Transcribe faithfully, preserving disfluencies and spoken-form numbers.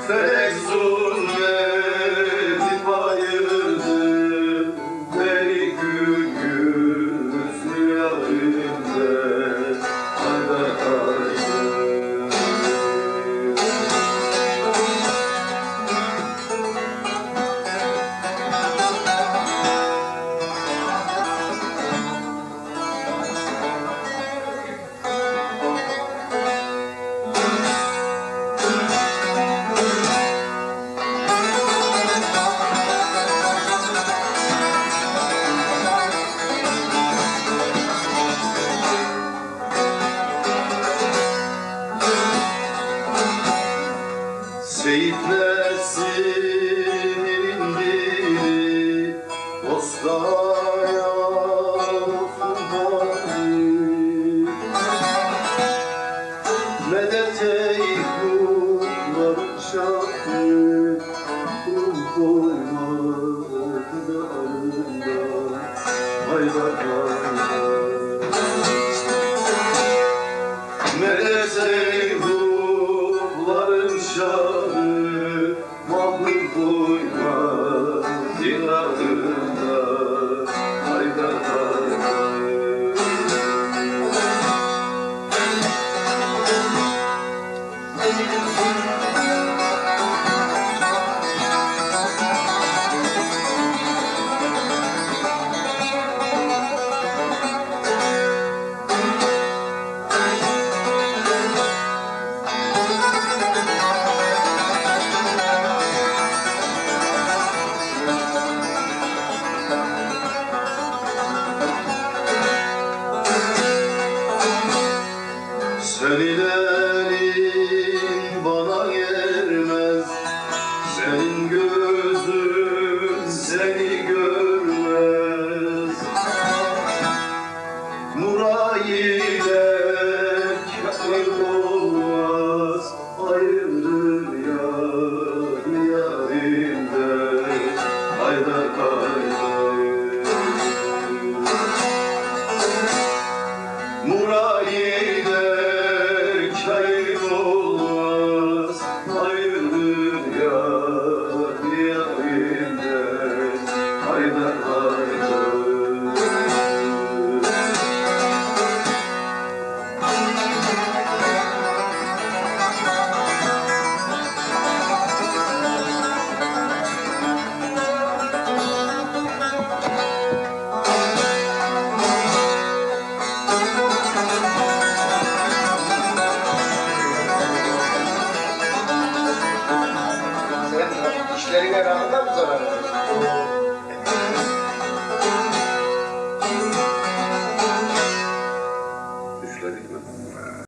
Felek zulmedi bayıldı, beni gün gözlü yarımda. Haydar, haydar. Seyit Nesin'in dili Bostaya Osmanlı. Medet ey ruhların şahı, ruh koyma dağlarında. Haydar, haydar. Medet ey ruhların şahı, mahmur koyma firarında. Haydar, haydar. Senin elin bana gelmez, senin gözün seni görmez. Muraide kayıp olmaz, ayrılır yar yarinden. Haydar, haydar. Muraide kayıp olmaz, ayrılır yar yarinden. Haydar, haydar. Senin işlerine rağmen bu zarar.